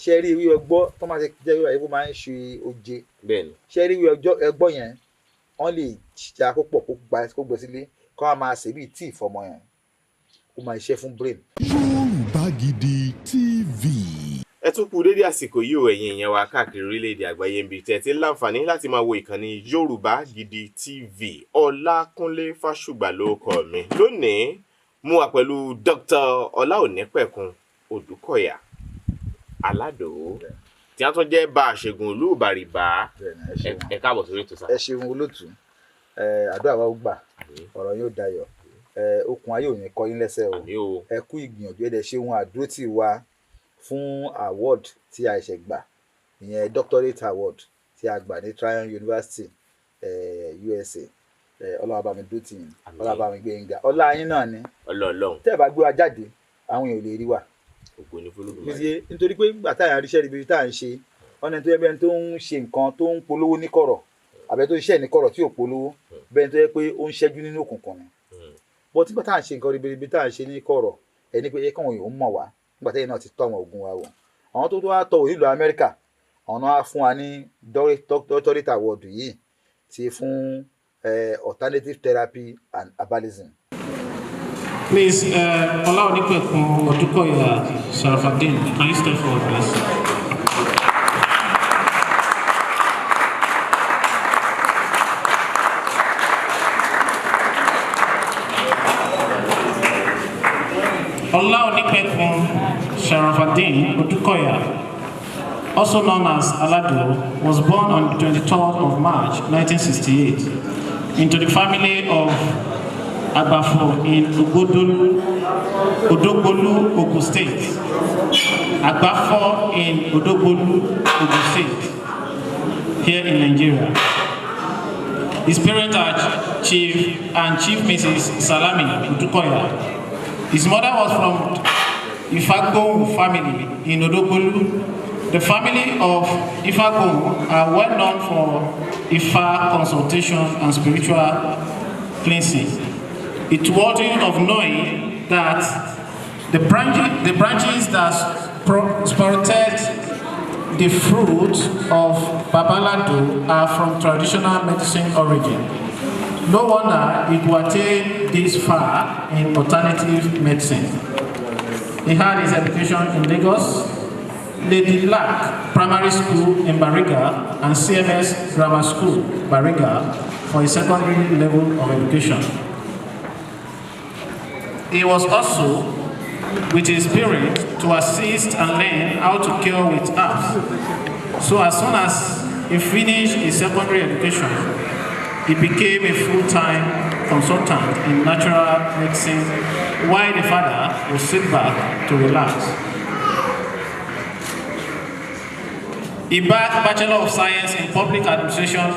Ṣe rí ewé ọgbọ́ tó máa jẹ́ ewé àyẹ̀wò máa ń ṣe oje. Ṣe rí ewé ẹgbọ́ yẹn, wọ́n lè ṣe àkópọ̀ kó gbẹ sílé kó wọ́n máa ṣe bíi tíì fọmọ yẹn, ó máa ṣiṣẹ́ fún brain. Yorùbá Gidi TV. Ẹ tún kú dédé àsìkò yìí o, ẹ̀yin èèyàn wa káàkiri orílẹ̀-èdè àgbáyé ń bi tẹ́ ti ń láǹfààní láti máa wo ìkànnì Yorùbá Gidi TV. Ọlákúnlé Fásùgbà ló kọ mi. Lónìí mú wa pẹ̀lú Dr. Ọláonípẹ̀kun Odùkọ̀yà Aládò tí wọ́n tún jẹ́ bá a ṣègùn ìlú Ìbàrìbà. Ẹ káàbọ̀ sórí ètò sá. Ẹ ṣeun olótùú, àdúrà wa ó gbà, ọ̀rọ̀ yóò dayọ̀, okùn ayé ò ní kọ yín lẹ́sẹ̀ o. Ẹ kú ìgbìyànjú, ẹ dẹ̀ ṣeun àdúrótì wa fún award tí a ṣẹ̀ gbà, ìyẹn doctorate award tí a gbà ní Tryon University, USA. Ọlọ́run bá mi dúró tì yín, Ọlọ́run bá mi gbé yín ga, ọlá yín náà ni. Tẹ́ ẹ bá gbé wa jáde, àwọn èèyàn ò lè rí wa. Nítorí pé nígbà táyà ń ríṣẹ́ ibi tá à ń ṣe, ọ̀nà tó yẹ bẹ́ẹ̀ tó ń ṣe nǹkan tó ń polówó ní kọ̀rọ̀ àbẹ́ tó ń ṣiṣẹ́ ní kọ̀rọ̀ tí ò polówó, bẹ́ẹ̀ tó yẹ pé ó ń ṣẹ́jú nínú òkùnkùn ni. Bọ́ tí tá à ń ṣe nǹkan ribiribi tá à ń ṣe ní kọ̀rọ̀, ẹni pé káwọn èèyàn mọ̀ wá nígbà táyà náà ti tọ́ àwọn oògùn wa wọ̀. Àwọn tó wá tọ̀ nílùú Amẹ́ríkà, àwọn náà wá fún wa ní doctorate award yìí ti fún alternative therapy and herbalism. Please, Olaonipekun Odukoya Sharafadeen, can you step forward, please? Olaonipekun Sharafadeen Odukoya, also known as Alado, was born on the 23rd of March 1968 into the family of Agbafo in Odogbolu, Ogun State. Agbafo in Odogbolu, Ogun State, here in Nigeria. His parents are Chief and Chief Mrs. Salami Odukoya. His mother was from Ifagbon family in Odogbolu. The family of Ifagbon are well known for Ifa consultation and spiritual cleansing. It's worthy of knowing that the branches that sprouted the fruit of Babalado are from traditional medicine origin. No wonder it will attain this far in alternative medicine. He had his education in Lagos, Lady Lack Primary School in Bariga, and CMS Grammar School, Bariga, for his secondary level of education. He was also with his parents to assist and learn how to cure with herbs. So as soon as he finished his secondary education, he became a full-time consultant in natural medicine while the father would sit back to relax. He bagged Bachelor of Science in Public Administration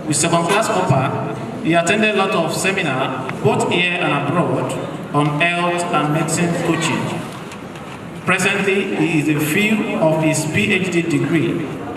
with second-class upper. He attended a lot of seminars, both here and abroad, on health and medicine coaching. Presently, he is a fellow of his PhD degree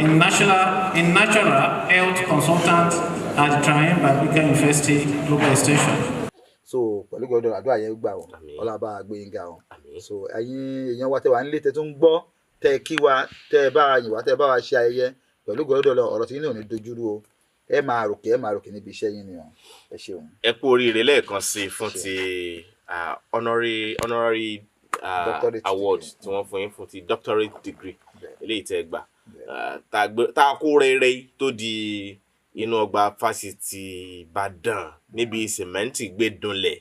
in natural health consultant at Tryon Biblical University Global Extension. So pẹ̀lú gbọ́dọ̀ àdúrà yẹn gbà wọ́n, ọlọ́ba gbẹ̀yìngà wọn. So ẹ̀yin èèyàn wa tẹ́ wà nílé tẹ́ tún gbọ́, tẹ́ kí wa, tẹ́ bá wa yìn wá, tẹ́ bá wa ṣe ayẹyẹ pẹ̀lú gbọ́dọ̀ ọ̀rọ̀ tí yín ò ní dojúrú o. Ẹ máa ròkè, ẹ máa ròkè níbi iṣẹ́ yín ni o. Ẹ ṣeun. Ẹ kú oríire lẹ́ẹ̀kan sí i fún ti honorary award tí wọ́n fún yín fún ti doctorate degree eléyìí tẹ́ gbà, tá a kó rere tó di inú ọgbà fásitì Ìbàdàn níbi sìmẹ́ǹtì gbé dunlẹ̀.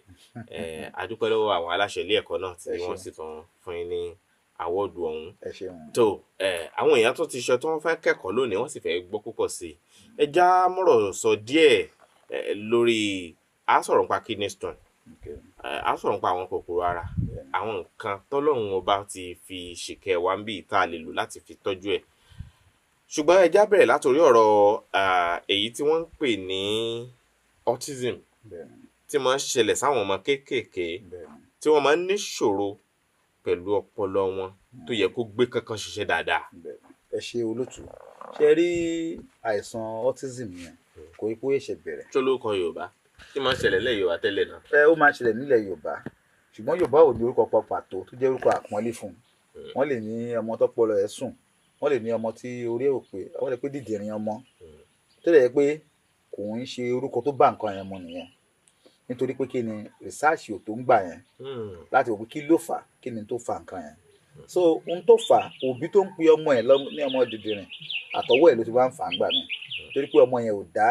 A dúpẹ́ lọ́wọ́ àwọn aláṣẹ ilé ẹ̀kọ́ náà tí wọ́n sì tún fún yín ní àwọ́dù ọ̀hún. Tó àwọn èèyàn tó ti ṣe tó wọ́n fẹ́ kẹ́kọ̀ọ́ lónìí, wọ́n sì fẹ́ gbọ́ púpọ̀ sí i. Ẹ já mọ̀rọ̀ sọ díẹ̀ lórí a sọ̀rọ̀ nípa kidney stone, a sọ̀rọ̀ nípa àwọn kòkòrò ara, àwọn nǹkan tọ́lọ́run ọba ti fi ṣìkẹ́ wa ń bí tá a lè lò láti fi tọ́jú ẹ̀. Ṣùgbọ́n ẹ já bẹ̀rẹ̀ látòrí ọ̀rọ̀ èyí tí wọ́n ń pè ní autism tí máa ń ṣẹlẹ̀ sáwọn ọmọ kéékèèké tí wọ́n máa ń níṣòro pẹ̀lú ọpọlọ wọn tó yẹ kó gbé kankan ṣiṣẹ́ dáadáa. Ẹ ṣe olótùú. Ṣe rí àìsàn autism yẹn kò ipò ẹ̀ṣẹ̀ bẹ̀rẹ̀. Tó ló kọ Yorùbá tí máa ń ṣẹlẹ̀ nílẹ̀ Yorùbá tẹ́lẹ̀ náà. Ẹ ó máa ń ṣẹlẹ̀ nílẹ̀ Yorùbá, ṣùgbọ́n Yorùbá ò ní orúkọ pàtó tó jẹ́ orúkọ àpọ́nlé fún un. Wọ́n lè ní ọmọ tọ́pọlọ ẹ̀ sùn, Wọ́n lè ní ọmọ tí orí ẹ̀ ò pé, wọ́n lè pé dìdìrín ọmọ, tó lè jẹ́ pé kò ń ṣe orúkọ tó bá nǹkan yẹn mu nìyẹn, nítorí pé kí ni research ò tó ń gbà yẹn láti wò pé kí ló fà, kí ni tó fa nǹkan yẹn. So ohun tó fà, òbí tó ń pe ọmọ ẹ̀ ní ọmọ dìdìrín, àtọwọ́ ẹ̀ ló ti wá ń fà ń gbà mí, torí pé ọmọ yẹn ò dá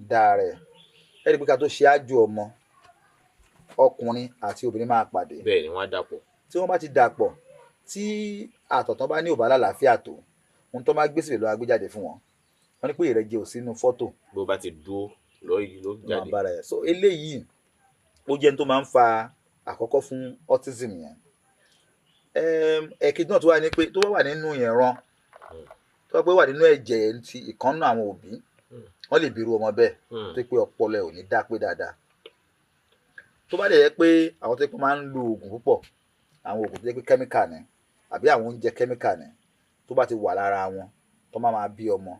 dáa rẹ̀. Ẹ rí i pé ká tó ṣe ájò ọmọ, ọkùnrin àti obìnrin máa pàdé. Bẹ́ẹ̀ ni, wọ́n á dàpọ̀. Tí wọ́n bá ti dàpọ̀, tí àtọ̀tàn bá ní ò bá lálàáfíà tó, ohun tó máa gbé sílẹ̀ ló máa gbé jáde fún wọn. Wọ́n ní pé ìrẹ́jẹ ò sínú fọ́tò. Bó bá ti dúró lórí ló jáde. Bára ẹ̀. So eléyìí ó jẹ́ ní tó máa ń fa àkọ́kọ́ fún autism yẹn. Ẹ̀kejì náà tó wà ní pé tó bá wà nínú ìran, tó bá pé wà nínú ẹ̀jẹ̀ ti ìkànnù àwọn òbí, wọ́n lè bírú ọmọ bẹ́ẹ̀ tó pé ọpọlọ ẹ̀ ò ní dá pé dáadáa. Tó bá dẹ̀ jẹ́ pé àwọn tó pé máa ń lo oògùn púpọ̀, àwọn oògùn tó jẹ́ pé kẹ́míkà ni àbí àwọn oúnjẹ kẹ́míkà ni, tó bá ti wà lára wọn, tó máa máa bí ọmọ,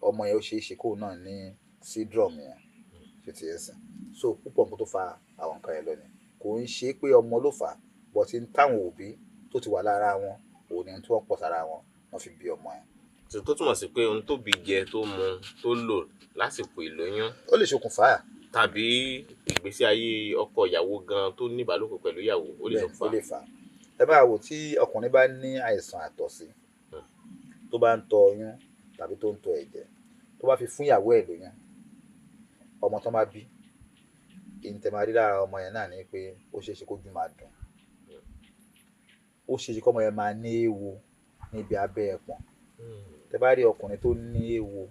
ọmọ yẹn ó ṣeé ṣe kóun náà ní syndrome yẹn, ṣe ti yẹn sìn. So púpọ̀ nǹkan tó fa àwọn nǹkan yẹn lọ ni kò ń ṣe pé ọmọ ló fà á, but n táwọn òbí tó ti wà lára wọn, òun ni tí wọ́n pọ̀ sára wọn, wọ́n fi bí ọmọ yẹn. Tó túmọ̀ sí pé ohun tó bí jẹ, tó mu, tó lò lásìkò ìlóyún, ó lè ṣokùnfà á, tàbí ìgbésí ayé ọkọ ìyàwó gan tó ní ìbálòpọ̀ pẹ̀lú ìyàwó, ó lè ṣokùnfà. Ó lè fà á. Ẹ bá wò, tí ọkùnrin bá ní àìsàn àtọ̀sí, tó bá ń tọ ọyún tàbí tó ń tọ ẹ̀jẹ̀, tó bá fi fún ìyàwó ẹ̀ lóyún, ọmọ tó máa bí, ìǹtẹ̀ máa rí lára ọmọ yẹn náà ni pé ó ṣeé ṣe kójú máa dùn, ó ṣeé ṣe kọ́mọ yẹn máa ní éwo níbi abẹ́ ẹpọ̀n. Tẹ bá rí ọkùnrin tó ní éwo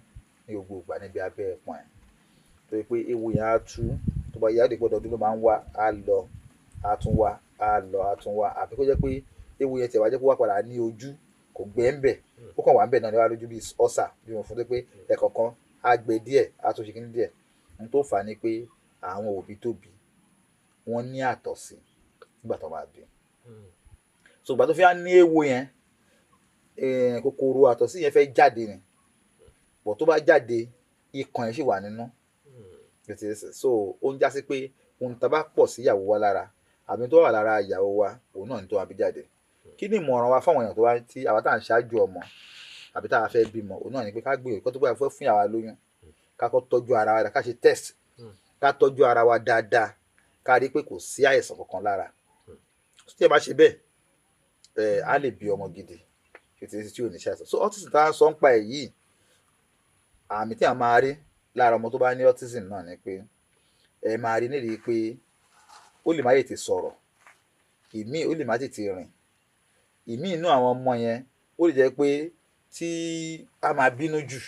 ní gbogbo ìgbà níbi abẹ́ ẹpọ̀n ẹ̀, tó yẹ pé éwo yẹn á tú, tó bá yá, ó lè gbọ́dọ̀ ọdún ló máa ń wá, á lọ, á tún wá, á lọ, á tún wá, àbí kó jẹ́ pé éwo yẹn tẹ̀ wá jẹ́ kó wá padà ní ojú, kò gbẹ ń bẹ̀, ó kàn wá ń bẹ̀ náà ní wá lójú bíi ọ̀sà bí wọ́n fún tó pé ẹ̀kọ̀ọ̀kan á gbẹ díẹ̀, á tún ṣe kíní díẹ̀. Ohun tó fà á ni pé àwọn òbí tó bí wọ́n ní àtọ̀sí nígbà tó máa bí. So ìgbà tó fi á ní éwo yẹn, kòkòrò àtọ̀sí yẹn fẹ́ jáde ni, bọ̀ tó bá jáde, ikàn yẹn sì wà nínú. So ó ń jásí pé ohun tá a bá pọ̀ sí ìyàwó wa lára, àbí tó wà lára ìyàwó wa, òun náà ni tó wá bí jáde. Kí ni ìmọ̀ràn wa fáwọn èèyàn tó wá tí àwa tá à ń ṣáájú ọmọ àbí tá a fẹ́ bímọ? Òun náà ni pé ká gbìyànjú kó tó bá fẹ́ fún ìyàwó lóyún, ká kọ́ tọ́jú ara wa, ká ṣe test, ká tọ́jú ara wa dáadáa, ká rí pé kò sí àìsàn kankan lára. Tí ẹ bá ṣe bẹ́ẹ̀, ẹ á lè bí ọmọ gidi tí ò ní ṣàìsàn. So autism tá a sọ ń pa ẹ̀ yìí, àmì tí a máa rí lára ọmọ tó bá ní autism náà ni pé ẹ máa rí nídìí pé ó lè má tètè sọ̀rọ̀, ìmíì ó lè má tètè rìn, ìmíì inú àwọn ọmọ yẹn ó lè jẹ́ pé tí a máa bínú jù,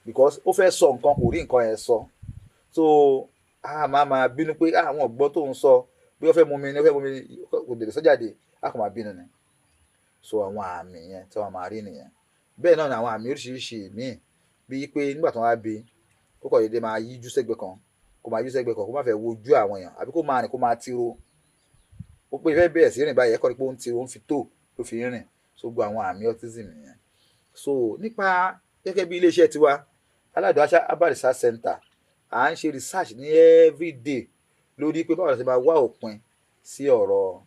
because ó fẹ́ sọ nǹkan, kò rí nǹkan yẹn sọ, so a máa bínú pé àwọn ọ̀gbọ́n tó ń sọ, bí ó fẹ́ mú mi ní, ó fẹ́ mú mi, kò lè sọ jáde, a kò máa bínú ni. So àwọn àmì yẹn tí wọ́n máa rí nìyẹn. Bẹ́ẹ̀ náà ni àwọn àmì oríṣiríṣi míì, bíi pé nígbà tí wọ́n bá bí, kó kàn déédéé máa yíjú sẹ́gbẹ̀ kan, kó máa yíjú sẹ́gbẹ̀ kan, kó má fẹ́ wojú àwọn èèyàn, àbí kó máa rìn kó máa tiro, ó pé ìfẹ́ bẹ̀rẹ̀ sí rìn báyìí, ẹ̀kọ́ ni pé ó ń tiro, ó ń fi tó ló fi rìn. So gbogbo àwọn àmì autism nìyẹn. So nípa gẹ́gẹ́ bí iléeṣẹ́ tiwa, Aládùn Herbal Research Center, à ń ṣe research ní everyday lórí pé báwo la ṣe máa wá òpin sí ọ̀rọ̀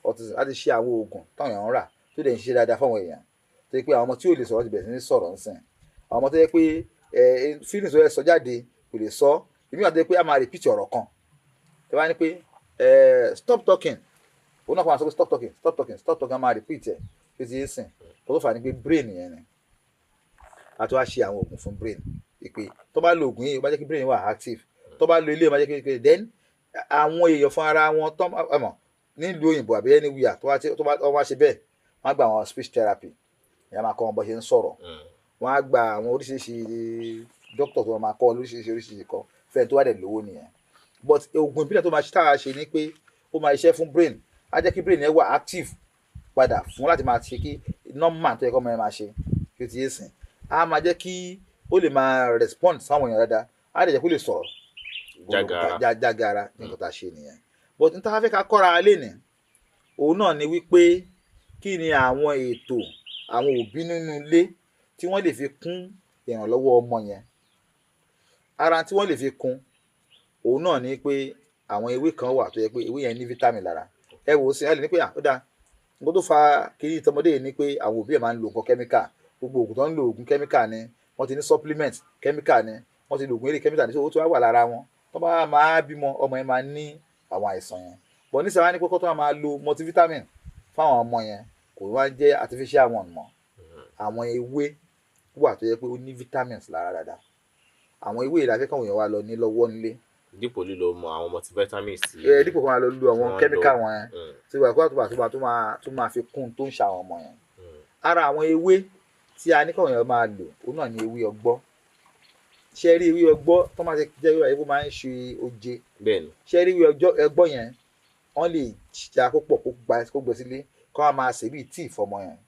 autism, láti ṣe àwọn oògùn táwọn èèyàn ń rà tó dẹ̀ ń ṣiṣẹ́ dáadáa fáwọn èèyàn, tó yẹ pé àwọn ọmọ tí ò lè sọ̀rọ̀ ti bẹ̀rẹ̀ sí ní sọ̀rọ̀ ń sìn, àwọn ọmọ tó yẹ pé feelings tó yẹ sọ jáde kò lè sọ, èmi wà tó yẹ pé a máa repeat ọ̀rọ̀ kan, tó bá ní pé stop talking, òun náà kò máa sọ pé stop talking, stop talking, stop talking, a máa repeat ẹ̀ tó ti ń sìn. Tó fà ní pé brain yẹn ni a tó wá ṣe àwọn oògùn fún brain, ìpè tó bá lo oògùn yìí, ó bá jẹ́ kí brain wà active, tó bá lo ilé, ó bá jẹ́ kí then àwọn èèyàn fún ara wọn tó mọ̀ nílùú òyìnbó àbí anywhere tó bá wá ṣe bẹ́ẹ̀, wọ́n á gba àwọn speech therapy, ìyá máa kọ́ wọn bó ṣe ń sọ̀rọ̀, wọ́n á gba àwọn oríṣiríṣi doctor tó máa kọ́ oríṣiríṣi oríṣiríṣi kan fẹ́ẹ̀ tó wà dẹ̀ lówó nìyẹn. But oògùn ìbílẹ̀ tó máa ṣe táwa ṣe ni pé ó máa ṣiṣẹ́ fún brain, á jẹ́ kí brain yẹn wà active padà fún láti máa ṣe kí normal tó yẹ kó ọmọ yẹn máa ṣe kí ó ti yé sìn, á máa jẹ́ kí ó lè máa respond sáwọn èèyàn dáadáa, á lè jẹ́ kó lè sọ̀rọ̀ jágara. Nǹkan tá a ṣe nìyẹn. But n ta fẹ́ ká kọ́ra lé ní òun náà ni wípé kí ni àwọn ètò àwọn òbí nínú ilé tí wọ́n lè fi kún ìrànlọ́wọ́ ọmọ yẹn. Ara tí wọ́n lè fi kún òun náà ni pé àwọn ewé kan wà tó yẹ pé ewé yẹn ní vitamin lára. Ẹ wò ó sí, ẹ lè ní pé ó dáa, nǹkan tó fa kiri tọmọdé yìí ni pé àwọn òbí ẹ̀ máa ń lo nǹkan kẹ́míkà, Gbogbo oògùn tó ń lo, oògùn kẹ́míkà ni wọ́n ti ní, supplement kẹ́míkà ni wọ́n ti lo, oògùn eré kẹ́míkà ni. So ó ti wá wà lára wọn, tó bá máa bímọ, ọmọ yẹn máa ní àwọn àìsàn yẹn. But nísìnyí, wọ́n á ní pé kó tó máa lo multivitamin fáwọn ọmọ yẹn, kò wá jẹ́ artificial one mọ́. Àwọn ewé wà tó yẹ pé ó ní vitamins lára dáadáa. Àwọn ewé ìlàfẹ́ káwọn èèyàn wá lọ ní lọ́wọ́ nílé. Dípò lílo mọ àwọn multivitamins tí Ẹ dípò kó máa lọ lu àwọn wọ́n kẹ́míkà lò. wọn yẹn tí wàá kó àtúbà tó máa fi kún tó ń ṣe àwọn ọmọ yẹn. Ara àwọn ewé tí a ní káwọn èèyàn máa lò, òun náà ní ewé ọgbọ́. Ṣé rí ewé ọgbọ́ tó máa ti jẹ́ ewé ayé máa ń ṣe oje? Bẹ́ẹ̀ni. Ṣé rí ewé ọgbọ́ yẹn, wọ́n lè ja kó pọ̀, kó gba, kó gbẹ sílé, kó wọ́n máa ṣe bíi tíì fọmọ yẹn.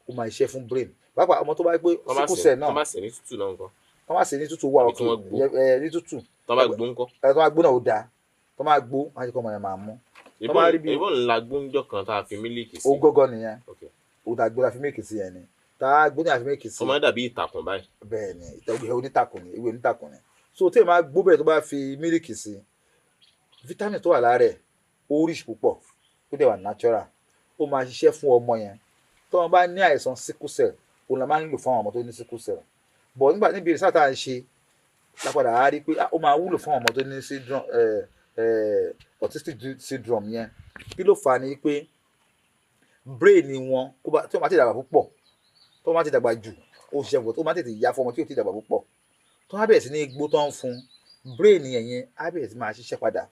Ó máa ṣiṣẹ́ fún brain, pàápàá ọmọ tó bá pé Tọ́ bá sickle sè cell náà. Tọ́ bá sè ní tútù náà ńkọ́? Tó bá sè ní tútù wà Àbí tí òkè. wọ́n gbó? Ẹ ní tútù. Tọ́ bá gbó ńkọ́? Ẹ tó bá gbó náà, ó dáa. Tó máa gbó, wọ́n á jẹ́ kó ọmọ yẹn máa mú. Tó bá rí bí Ìbọn ńlá gbóúnjọ kan tá a fi mílíkì sí. Ó gọ́gọ́ nìyẹn. Ó tá a gbó la fi mílìkì sí yẹn ni, tá a gbó ní àfi mílìkì sí. Ó máa ń dàbí ìtàkùn báyìí. Bẹ́ẹ̀ ni, ìwé onítàkùn ni, ìwé onítàkùn ni. So tí èèyàn máa gbó bẹ́ẹ̀, tó bá fi mílìkì sí, vitamin tó wà lára ẹ̀ ó rich púpọ̀, ó dẹ̀ wà natural, ó máa ṣiṣẹ́ fún ọmọ yẹn. Tó wọn bá ní àìsàn sickle cell, òun la máa ń lò fún àwọn ọmọ tó ní sickle cell. But nígbà níbi ìrísà tá à ń ṣe lápadà, á rí i pé ah, ó máa wúlò fún àwọn ọmọ tó ní syndrome autistic syndrome yẹn. Kí ló fà á ni pé brain wọn kó bá tí wọ́n bá ti dàgbà púpọ̀, tó bá ti dàgbà jù, ó ṣiṣẹ́ pọ̀, tó bá tètè yá fún ọmọ tí ò ti dàgbà púpọ̀, tó bá bẹ̀rẹ̀ sí ní gbó tó ń fún, brain yẹn yẹn á bẹ̀rẹ̀ sí máa ṣiṣẹ́ padà,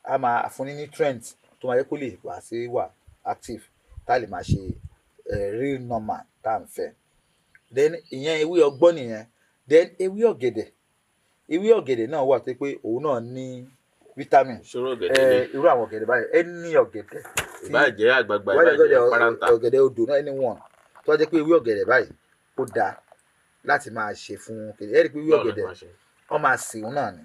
á máa fún ní nutrient tó máa yẹ kó lè wà sí wà active, tá a lè máa ṣe real normal tá à ń fẹ́. Then ìyẹn ewé ọgbọ́n nìyẹn. Then ewé ọ̀gẹ̀dẹ̀, ewé ọ̀gẹ̀dẹ̀ náà wà tó yẹ pé òun náà ní vitamin. Ṣòro ọ̀gẹ̀dẹ̀ ni? Irú àwọn ọ̀gẹ̀dẹ̀ báyìí, ẹni ọ̀gẹ̀dẹ̀ Ìbáà jẹ́ àgbààgbà, ìbáà ìbáà jẹ́ jẹ́ páráǹtà. Ọ̀gẹ̀dẹ̀ odò náà, anyone tó bá jẹ́ pé ewé ọ̀gẹ̀dẹ̀ báyìí, ó dáa láti máa ṣe fún kìnìún. Ẹ rí i pé ewé Báwo la ọ̀gẹ̀dẹ̀, máa ṣe? wọ́n máa sè òun náà ni.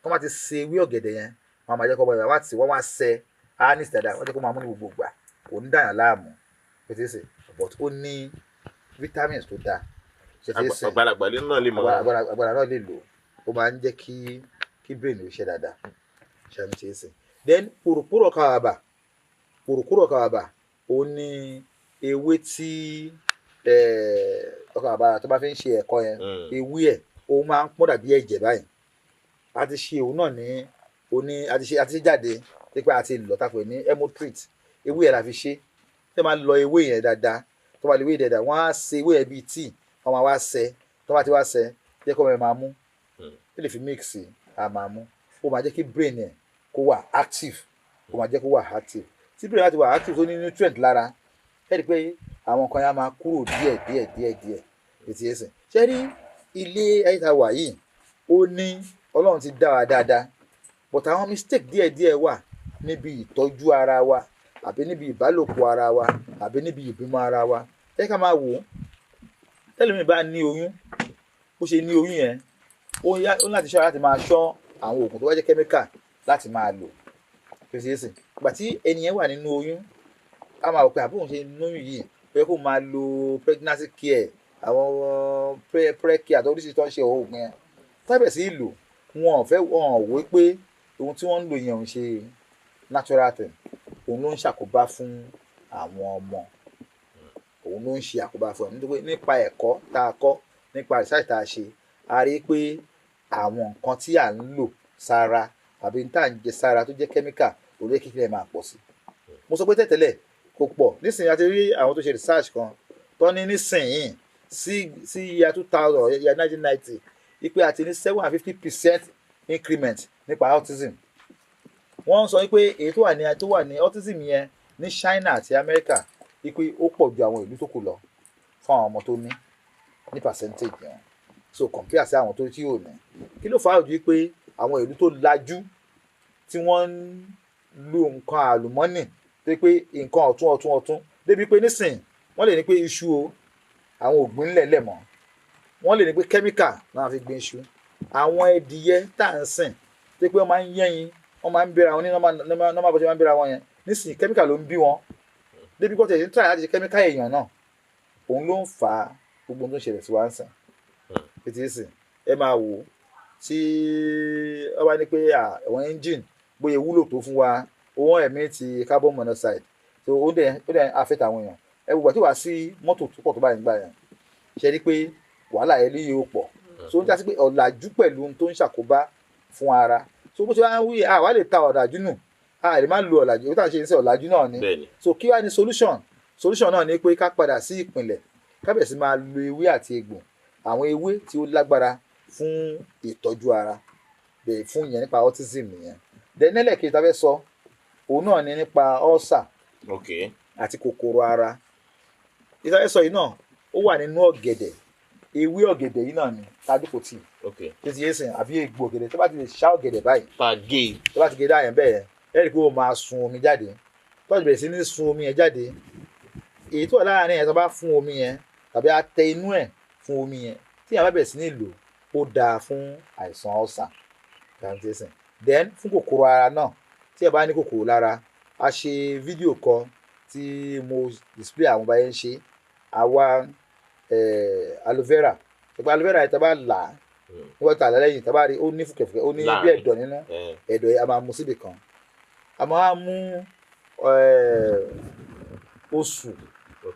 Wọ́n máa ti sè ewé ọ̀gẹ̀dẹ̀ yẹn, wọ́n máa jẹ́ kó wọ́n wá tì wọ́n wá sẹ á ní ìsìdáda, wọ́n jẹ́ kó máa mú ní gbogbo ìgbà, kò ní dàyàn láàmú bó ti ṣe. But ó ní vitamins tó dáa ṣe ti ṣe. Àgbàlagbà lè náà lè mọ̀. Agbára náà lè lò ó, máa ń jẹ́ kí brain ò ṣe dáadáa ṣe àmì ṣe é sè. Then pòròpórò ọkà bàbà, pòròpórò ọkà bàbà, ó ní ewé tí ọkà bàbà tó bá fi ń ṣe ẹ̀kọ yẹn. Ewé ẹ̀, ó máa ń pọ́n dàbí ẹ̀jẹ̀ báyìí. A ti ṣe òun náà ní oní, a ti ṣe jáde pé a ti lọ tá a pè ní hemotrit. Ewé yẹn la fi ṣe. Tí wọ́n máa lọ ewé yẹn dáadáa, tó bá lọ ewé yẹn dáadáa, wọ́n á ṣe ewé yẹn bíi tíì, wọ́n máa wá ṣẹ. Tó bá ti wá ṣẹ, jẹ́ kó máa mú. Ó lè fi mix, a máa mú, ó máa jẹ́ kí brain ẹ̀ kó wà active, ó máa jẹ́ kó wà active. Tí brain bá ti wà active, tó ní nutrient lára, ẹ rí i pé àwọn nǹkan yẹn á máa kúrò díẹ̀ díẹ̀ díẹ̀ díẹ̀ ètí ẹsẹ̀. Ṣé rí ilé ayé tá a wà yìí, ó ní Ọlọ́run ti dá wa dáadáa, but àwọn mistake díẹ̀ díẹ̀ wà níbi ìtọ́jú ara wa, àbí níbi ìbálòpọ̀ ara wa, àbí níbi ìbímọ ara wa. Ẹ ká máa wò ó, tẹ́lẹ̀mí bá ní oyún, bó ṣe ní oyún yẹn, ó yá, ó ní láti ṣọ́ra láti máa ṣọ́ àwọn oògùn tó bá jẹ́ kẹ́míkà láti máa lò tó ṣe é sìn. Ìgbà tí ẹni yẹn wà nínú oyún, a máa wò pé àbí òun ṣe lóyún yìí, ó yẹ kó máa lo pregnancy care, àwọn pre care àti oríṣiríṣi tó ń ṣe oògùn yẹn tábẹ̀ sí ìlò. Wọn ò fẹ́, wọn ò wò pé ohun tí wọ́n ń lò yẹn ò ń ṣe natural thing. Òun ló ń ṣàkóbá fún àwọn ọmọ, òun ló ń ṣe àkóbá fún ẹ. Nítorí nípa ẹ̀kọ́ tá a kọ́, nípa research tá a ṣe, a rí i pé àwọn nǹkan tí à ń lò sára àbí tá à ń jẹ sára tó jẹ́ kẹ́míkà, òun ló kékeré máa pọ̀ sí. Mo sọ pé tẹ́tẹ́lẹ̀ kò pọ̀, nísìnyí a ti rí àwọn tó ṣe research kan tó ní nísìnyí sí year 2000, year 1990, wípé a ti ní 750% increment nípa autism. Wọ́n sọ wípé èyí tó wà ní autism yẹn ní China àti America, wípé ó pọ̀ ju àwọn ìlú tó kù lọ fún àwọn ọmọ tó ní percentage yẹn. So compare sí àwọn tó tí ò ní, kí ló fà á? Ojú pé àwọn ìlú tó lajú tí wọ́n ń lo nǹkan àlùmọ́nì, tó pé nǹkan ọ̀tún ọ̀tún ọ̀tún, débi pé nísìn wọ́n lè ní pé iṣu o, àwọn ògbìn ńlẹ̀ lẹ̀ mọ́, wọ́n lè ní pé kẹ́míkà náà fi gbin iṣu. Àwọn ẹdìyẹ tá à ń sìn, tó pé wọ́n máa ń yẹ́yin, wọ́n máa ń bẹ́ra wọn ní normal bó ṣe máa ń bẹ́ra wọn yẹn, nísìnyí kẹ́míkà ló ń bí wọn, débi kọ́ tẹ̀sí ń try láti ṣe kẹ́míkà èèyàn náà. Òun ló ń fà á gbogbo ohun tó ń ṣẹlẹ̀ sí wa ń sìn pété sìn. Ẹ máa wò ó, tí wọ́n bá ní pé àwọn engine bóyá wúlò tó fún wa, owó ẹ̀mí ti carbon monoxide, so ó dẹ̀ affect àwọn èèyàn. Ẹ gbogbo àti wá sí mọ́tò tó pọ̀ tó báyìí gbà yẹn. Ṣe rí pé wàhálà ẹ lè yóò pọ̀. So ó ń jásí pé ọ̀làjú pẹ̀lú ohun tó ń ṣàkóbá fún ara. So bó ṣe wá ń wí, àwa lè ta ọ̀làjú nù, a lè má lo ọ̀làjú, ó tà ń ṣe iṣẹ́ ọ̀làjú náà ni. So kí wá ní solution? Solution náà ni pé ká padà sí ìpìlẹ̀, ká bẹ̀rẹ̀ sí máa lo ewé àti egbò, àwọn ewé tí ó lágbára fún ìtọ́jú ara, bẹ́ẹ̀ fún ìyẹn nípa autism nìyẹn. Then ẹlẹ́ẹ̀kejì tá a fẹ́ sọ òun náà ni nípa ulcer àti kòkòrò ara. Ìtàfẹ́ sọ yìí náà ó wà nínú ọ̀gẹ̀dẹ̀, ewé ọ̀gẹ̀dẹ̀ yìí náà ni tàbí kò tíì tó ti yé sìn, àbí egbò ọ̀gẹ̀dẹ̀ tó bá ti lè ṣá ọ̀gẹ̀dẹ̀ báyìí, tó bá ti gé dáyẹn bẹ́ẹ̀ yẹn, ẹ rí i pé ó máa sun omi jáde. Tó bá ti bẹ̀rẹ̀ sí ní sun omi yẹn jáde, èyí tó wà láàárín yẹn tó bá fún omi yẹn tàbí a tẹ inú ẹ̀ fún omi yẹn, tí yẹn bá bẹ̀rẹ̀ sí ní lò ó dáa fún àìsàn ulcer. Then fún kòkòrò ara náà, tí ẹ bá ní kòkòrò lára, a ṣe fídíò kan tí mo display àwọn báyẹn ń ṣe, àwa aloe vera. Ìgbà aloe vera yẹn tá a bá là á nígbà tá a lẹ́yìn tá a bá rí ó ní fùkẹ̀fùkẹ̀, ó ní bí ẹ̀dọ̀ nínú ẹ̀dọ̀ yẹn, a máa mú síbì kan, a máa mú osù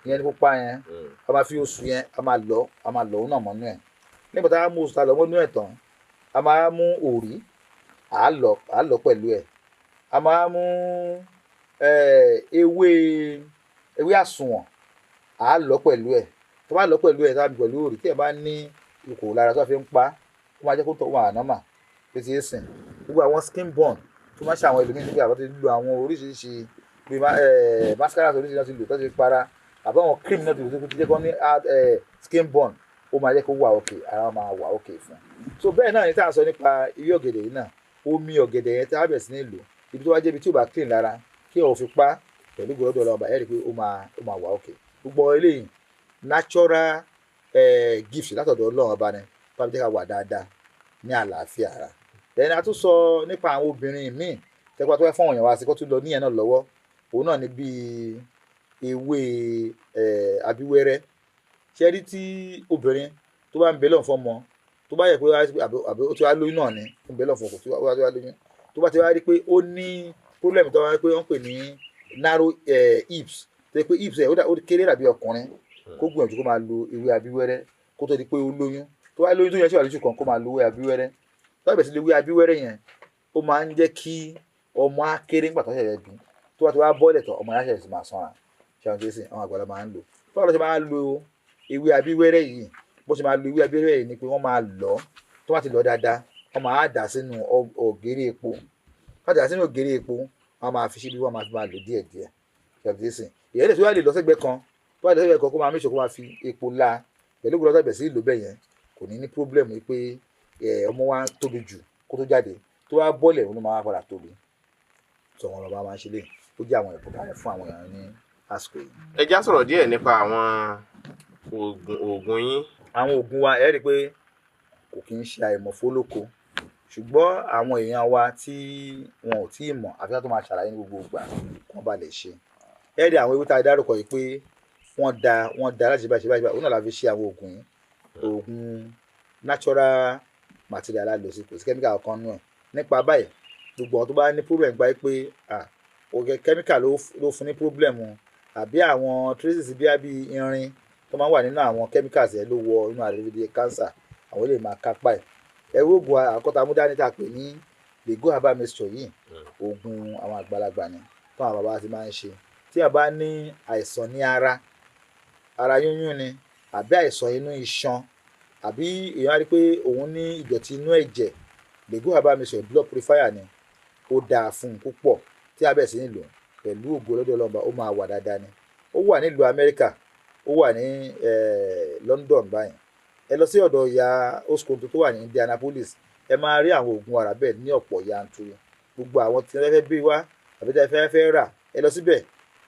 yẹn ní pupa yẹn, a máa fi osù yẹn, a máa lọ òun náà mọ́nú ẹ̀. Nígbà tá a mú osù tá a lọ mọ́nú ẹ̀ tán, a máa mú òrí, à lọ pẹ̀lú ẹ̀, a máa mú ewé àsùnwọ̀n, à lọ pẹ̀lú ẹ̀. Tó bá lọ pẹ̀lú ẹ̀, tó bá pẹ̀lú òrí, tí ẹ bá ní kòkòrò lára tó bá fi ń pa, ó máa jẹ́ kó tọ́ wọn ànámà tó ti sìn. Gbogbo àwọn skin burn tó máa ṣe àwọn ẹlòmíín nígbà tó ti lo àwọn oríṣiríṣi bíi mascara oríṣiríṣi náà ti lò tó ti para, àbí àwọn cream náà ti lò tó ti jẹ́ kó ní skin burn, ó máa jẹ́ kó wà òkè, ara máa wà òkè fún. So bẹ́ẹ̀ náà ni tá à ń sọ nípa ewé ọ̀gẹ̀dẹ̀ yìí náà, omi ọ̀gẹ̀dẹ̀ yẹn tá a bẹ̀rẹ̀ sí ní lò, ibi tó wá jẹ́ ibi tí ò bá clean lára, kí ọ̀ fi pa pẹ̀lú gbọ́dọ̀ ọlọ́ba, ẹ̀ rí i pé ó máa wà òkè. Gbogbo eléyìí natural gift látọ̀dọ̀ Ọlọ́run ọba ni, bá mi jẹ́ ká wà dáadáa ní àlàáfíà ara. Then a tún sọ nípa àwọn obìnrin míì tẹ́pá tó fẹ́ fún ọ̀yàn wá sí kó tún lọ níyẹn náà lọ́wọ́, òun náà ni bíi ewé abíwẹ́rẹ́. Ṣé rí tí obìnrin tó bá ń bẹ lọ́n fọ́mọ, tó bá yẹ pé àbí ó ti wá lóyún náà ni, ó ń bẹ lọ́n fọ́mọ tó wá lóyún, tó bá ti wá rí pé ó ní problem tó wá pé wọ́n pè ní narrow hips, tó yẹ pé hips ẹ̀ ó kéré dàbí ọkùnrin, kó gbìyànjú kó máa lo ewé abíwẹ́rẹ́ kó tó di pé ó lóyún. Tó bá lóyún tó yẹn ṣe wà lóṣù kan, kó máa lo ewé abíwẹ́rẹ́. Tó bá bẹ̀rẹ̀ sí lo ewé abíwẹ́rẹ́ yẹn, ó máa ń jẹ́ kí ọmọ á kéré nígbà tó ṣẹ̀ṣẹ̀ bí. Tó bá ti wá bọ́ọ̀lẹ̀ tán, ọmọ á ṣẹ̀ṣẹ̀ sì máa sanra. Ṣé àwọn tí ń sìn àwọn àgbàlagbà máa ń lò. Tó bá lọ ṣe máa lo ewé abíwẹ́rẹ́ yìí, bó ṣe máa lo ewé abíwẹ́rẹ́ yìí ni pé wọ́n máa lọ̀, tó bá ti lọ̀ dáadáa, wọ́n máa dà sínú ògèrè epo. Tó bá ti dà sínú ògèrè epo, wọ́n máa fi síbi, wọ́n máa fi máa lò díẹ̀díẹ̀. Ṣé àwọn tí ń sìn? Ìyẹn lè tó wá lè lọ sẹ́gbẹ́ kan, tó bá lè sẹ́gbẹ́ kan kó máa make sure kó máa fi epo la pẹ̀lú gbọ́dọ̀ bẹ̀rẹ̀ sí lò bẹ́ẹ̀ yẹn, kò ní ní problem pé ọmọ wa tóbi jù kó tó jáde, tó bá bọ́lẹ̀ òun ló máa padà tóbi. Sọ wọn lọ́ba máa ń ṣe lé, ó jẹ́ àwọn ẹ̀bùn kalẹ̀ fún àwọn èèyàn ní àsìkò yìí. Ẹ já sọ̀rọ̀ díẹ̀ nípa àwọn oògùn yín. Àwọn oògùn wa ẹ rí i pé kò kí ń ṣe àìmọ̀fólóko, ṣùgbọ́n àwọn èèyàn wa tí wọn ò tí ì mọ̀ àfi ká tó máa ṣàlàyé ní gbogbo ìgbà kí wọ́n bá lè ṣe. Ẹ rí àwọn ewé tá a dárúkọ yìí pé wọ́n da láti ṣe báyìí ṣe báyìí, òun náà la fi ṣe àwọn oògùn yìí. Oògùn natural material la lò sí, kò sí chemical kan nù ẹ̀. Nípa báyìí, gbogbo àwọn tó bá ní problem gba pé òkè chemical ló fún ní problem, àbí àwọn traces bí irin tó máa ń wà nínú àwọn chemicals yẹn ló wọ inú àrègbè cancer, àwọn lè máa kápá ẹ̀. Ẹ̀rọ oògùn àkọ́tà amúdání tá a pè ní Lego herbal mixture yìí, oògùn àwọn àgbàlagbà ni tó àwọn bàbá ti máa ń ṣe. Tí a bá ní àìsàn ní ara, ara yúnyún ni, àbí àìsàn inú iṣan, àbí èèyàn á rí pé òun ní ìdọ̀tí inú ẹ̀jẹ̀, Lego herbal mixture blood purifier ni, ó dáa fún un púpọ̀. Tí a bẹ̀rẹ̀ sí ní lò pẹ̀lú ògo lọ́dọ̀ Ọlọ́run, ó máa wà dáadáa ni. Ó wà nílùú Amẹ́ríkà, ó wà ní London báyìí. Ẹ lọ sí ọ̀dọ̀ ìyá Oskonto tó wà ní Indianapolis, ẹ máa rí àwọn oògùn ara bẹ́ẹ̀ ní ọ̀pọ̀ yanturu. Gbogbo àwọn tí wọ́n fẹ́ bí wá àbí tí wọ́n fẹ́ rà, ẹ lọ síbẹ̀,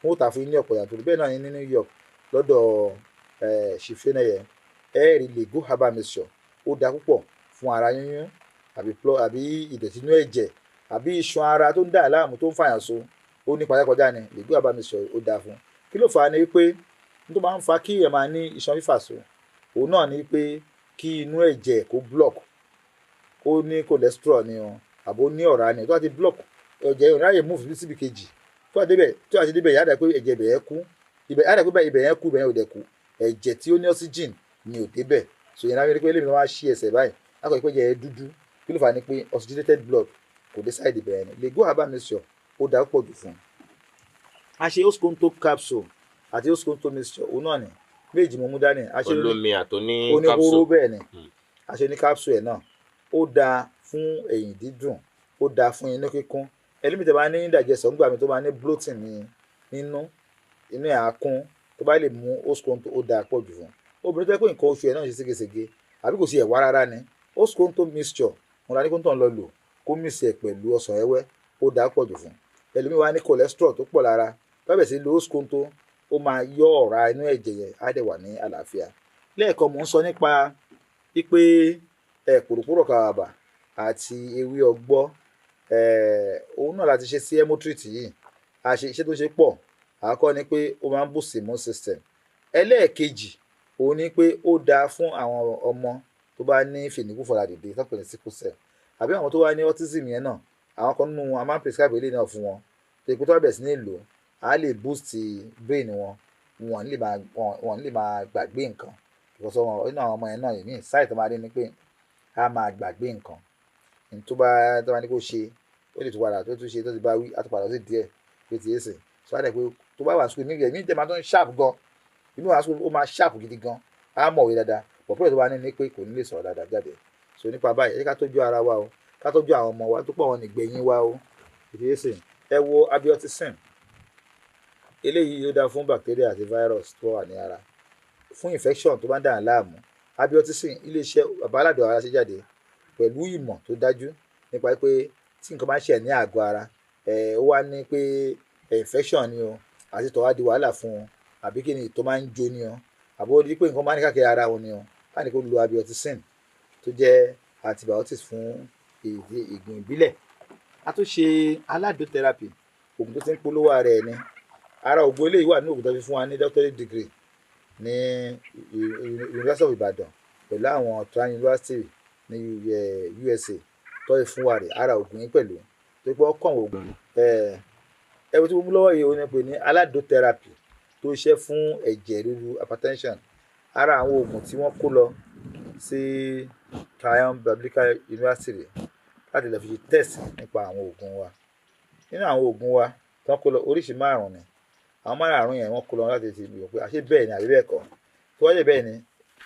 wọ́n ó tà fún yín ní ọ̀pọ̀ yanturu. Bẹ́ẹ̀ náà ní New York lọ́dọ̀ Ṣìfẹ́nẹyẹ, ẹ rí Lego herbal mixture, ó dáa púpọ̀ fún ara yúnyún àbí ìdọ̀tí inú ẹ̀jẹ̀ àbí iṣan ara tó ń dà láàmú tó ń fàyàn so, ó ní pajákọjá ni Lego herbal mixture ó dáa fún. Kí ló fà á ni wípé n tó máa ń fa kí èèyàn máa ní iṣan fífà so, òun náà ni pé kí inú ẹ̀jẹ̀ kó block, kó ní cholesterol ni o, àbó ní ọ̀rá ni, tó bá ti block ẹ̀jẹ̀ ò ráyè move síbi kejì, tó bá ti débẹ̀ yàrá pé ẹ̀jẹ̀ ibẹ̀ yẹn kú, ibẹ̀ yàrá pé ibẹ̀ yẹn kú, ibẹ̀ yẹn ò dẹ̀ kú, ẹ̀jẹ̀ tí ó ní oxygen ni ò débẹ̀. So yẹn láwọn pé lèmi wá ṣí ẹsẹ̀ báyìí lákọ̀ọ́ pé jẹ́ dúdú. Kí ló fà á ni pé oxygenated blood kò dé sáìdì bẹ̀rẹ̀ ni. Lego herbal mixture ó dá pọ̀ jù fún un. A ṣe Oskonto capsule àti Oskonto mixture, òun náà ni méjì mo mú dání. A ṣe olómi àtòní oníhóró capsule. Bẹ́ẹ̀ ni, a ṣe ní capsule ẹ̀ náà, ó dáa fún ẹ̀yìn dídùn, ó dáa fún inú kíkún. Ẹlẹ́mìí tẹ́ bá ní indigestion gbà mí tó bá ní bloating ní nínú, inú ẹ̀ á kún, tó bá lè mú Oskonto, ó dáa pọ̀ jù fún obìnrin tó yẹ pé nǹkan oṣù ẹ̀ náà ṣe ségesège àbí kò sí ẹ̀ wá rárá ni. Oskonto mixture wọn la ní kó ń tàn lọ lò, kó mix ẹ̀ pẹ̀lú ọsàn ẹwẹ́, ó dáa pọ̀ jù fún. Ẹlòmíì wá ní cholesterol tó pọ̀ lára, tó bá bẹ̀rẹ̀ sí lo Oskonto, ó máa yọ ọ̀rá inú ẹ̀jẹ̀ yẹn, á dẹ̀ wà ní àlàáfíà. Lẹ́ẹ̀kan mò ń sọ nípa wípé ẹ̀ pòròpórò kàwàbà àti ewé ọgbọ́, òun náà láti ṣe sí hemotrit yìí. A ṣe iṣẹ́ tó ṣe pọ̀. Àkọ́kọ́ ni pé ó máa ń boost immune system. Ẹlẹ́ẹ̀kejì òun ni pé ó dáa fún àwọn ọmọ tó bá ní fìníkúfọ̀lá dìde tó pè ní sickle cell, àbí àwọn tó bá ní autism yẹn náà. Àwọn kan nínú wọn, a máa ń prescribe eléyìí náà fún wọn, tó yẹ pé tó bá bẹ̀rẹ̀ sí ní lò á lè boost brain wọn, wọn ní lè máa gbàgbé nǹkan, because wọn nínú àwọn ọmọ yẹn náà, èmi sáì tó máa rí ni pé á máa gbàgbé nǹkan ní tó bá ní kó ṣe, ó lè tún padà tó tún ṣe, tó ti bá wí á tún padà sí díẹ̀ pé ti yé sìn. So á dẹ̀ pé tó bá wà school níbi ẹ̀mí tẹ̀ máa tún sharp gan inú wa school, ó máa sharp gidi gan, á mọ̀wé dáadáa, but problem tó bá ní ni pé kò ní lè sọ̀rọ̀ dáadáa jáde. So nípa báyìí, ẹ jẹ́ ká tọ́jú ara wa o, ká tọ́jú àwọn ọmọ wa tó pọ̀, wọn nìgbẹ̀yìn wa o. Ìdíyèsí, ẹ wo abioticin eléyìí, ó dáa fún bacteria àti virus tó wà ní ara, fún infection tó bá ń dà láàmú. Abioticin, iléeṣẹ́ bàbá aládùn ara ṣe jáde pẹ̀lú ìmọ̀ tó dájú nípa pé tí nǹkan bá ń ṣe ní àgọ́ ara ẹ̀, ó wá ní pé infection ni o, àti tọ̀ wá di wàhálà fún un, àbí kí ni ìtọ̀ máa ń jó ni o, àbí ó di pé nǹkan máa ń ní káàkiri ara wọn ni o, láti kó lo abioticin tó jẹ́ antibiotics fún èdè ìgbìn ìbílẹ̀. A tún ṣe aládò therapy, oògùn tó ti ń polówó ara ẹ̀ ni. Ara ògùn eléyìí wà ní oògùn tó fi fún wa ní doctorate degree ní University of Ibadan pẹ̀lú àwọn Trine University ní USA tó fi fún wa rè. Ara ògùn yìí pẹ̀lú tó pé ọkàn ògùn ẹ̀rọ tí mo mú lọ́wọ́ yìí, ó ní pè ní aládò therapy tó ṣiṣẹ́ fún ẹ̀jẹ̀ ríru, hypertension. Ara àwọn oògùn tí wọ́n kó lọ sí Triumph Biblical University rè láti lè fi ṣe test nípa àwọn oògùn wa. Nínú àwọn oògùn wa tí wọ́n kó lọ, oríṣi márùn-ún ni. Àwọn márààrún yẹn, wọ́n kó lọ láti ti gbìyànjú pé àṣé bẹ́ẹ̀ ni àbí bẹ́ẹ̀ kọ́. Tó wáyé bẹ́ẹ̀ ni,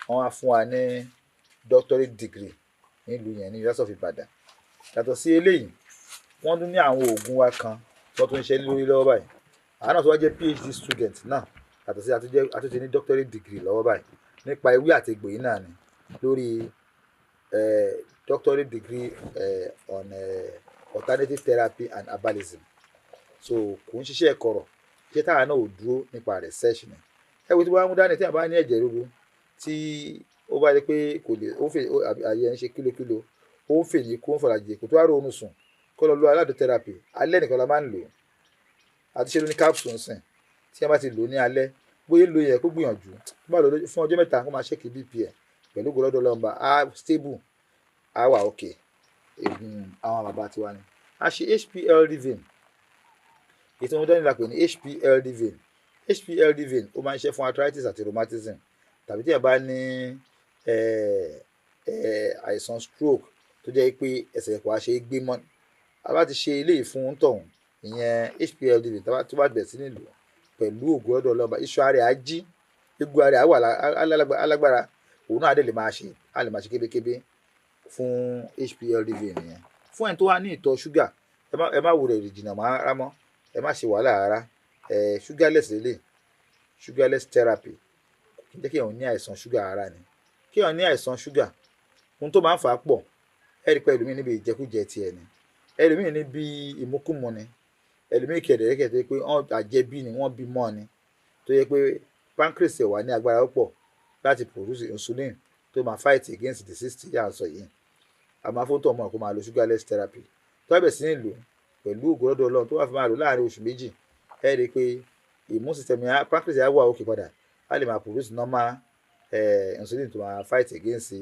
wọ́n á fún wa ní doctorate degree nílùú yẹn ní University of Ibadan. Yàtọ̀ sí eléyìí, wọ́n tún ní àwọn oògùn wa kan tí wọ́n tún ń ṣe lórí lọ́wọ́ báyìí. Àwọn náà tó wá jẹ́ PhD student náà, yàtọ̀ sí àtúnṣe ní doctorate degree lọ́wọ́ báyìí nípa ewé àti egbò yìí náà ni, lórí doctorate degree on alternative therapy and herbalism. So kò ń ṣiṣẹ́ kọ̀rọ̀, iṣẹ́ táwa náà ò dúró nípa research ni. Ẹ wo tí wọ́n á mú dání, tí wọ́n bá ní ẹ̀jẹ̀ ríru tí ó bá rí pé kò lè ó ń fè àyè ń ṣe kílókíló, ó ń fè ní kó ń fọ̀ràjì, kò tó wá róorun sùn, kó lọ lo aládùn therapy. Alẹ́ nìkan la máa ń lò ó, àti ṣe ló ní capsule sìn. Tí wọ́n bá ti lò ó ní alẹ́, bóyá lo yẹ kó gbìyànjú tó bá lò ó fún ọjọ́ 3, kó máa check BP ẹ̀, pẹ̀lú gbọ́dọ̀ lọ́nba á stable, á wà okay. Ègún àwọn bàbá tiwa ni. A ṣe HPL vein, èyí tí wọ́n dání la pè ní HPL vein. HPL vein, ó máa ń ṣe fún arthritis àti rheumatism, tàbí tí ẹ bá ní àìsàn stroke tó jẹ́ pé ẹsẹ̀ kò á ṣe é gbé mọ́. A bá ti ṣe eléyìí fún tọ̀hún, ìyẹn HPL vein, tó bá bẹ̀rẹ̀ sí ní lò, pẹ̀lú ògùn ọ̀dọ̀ ọlọ́ba, iṣan ara ẹ̀ á jí, egun ara ẹ̀ á wà alágbára, òun náà á dẹ̀ lè máa ṣe, á lè máa ṣe kébékébé fún HPL vein yẹn. Fún ẹni tó wá ní ìtọ̀ ṣúgà, ẹ má wulẹ̀ jìnnà mọ́ rárá mọ́, ẹ má ṣe wàhálà rárá. Ẹ sugarless lélẹ̀, sugarless therapy, kì í jẹ́ kí èèyàn ní àìsàn ṣúgà rárá ni. Kí èèyàn ní àìsàn ṣúgà, ohun tó máa ń fà á pọ̀. Ẹ rí i pé ẹlòmíì níbi ìjẹkújẹ tiẹ̀ ni, ẹlòmíì níbi ìmúkúmu ni, ẹlòmíì kẹ̀dẹ̀rẹ́kẹ̀ tó yẹ pé àjẹbí ni, wọ́n bí mọ́ ni, tó yẹ pé pancreas ẹ̀ wà ní agbára púpọ̀ láti produce insulin tó máa fight against disease tí à ń sọ yìí. A máa fún tọ̀ mọ́ kó máa lo sugarless therapy. Tó bá bẹ̀rẹ̀ sí ní lò, pẹ̀lú ògo lọ́dọ̀ Ọlọ́run, tó bá fi máa lò láàrin oṣù 2, ẹ rí i pé immune system yẹn, pancreas yẹn á wà òkè padà, á lè máa produce normal insulin tó máa fight against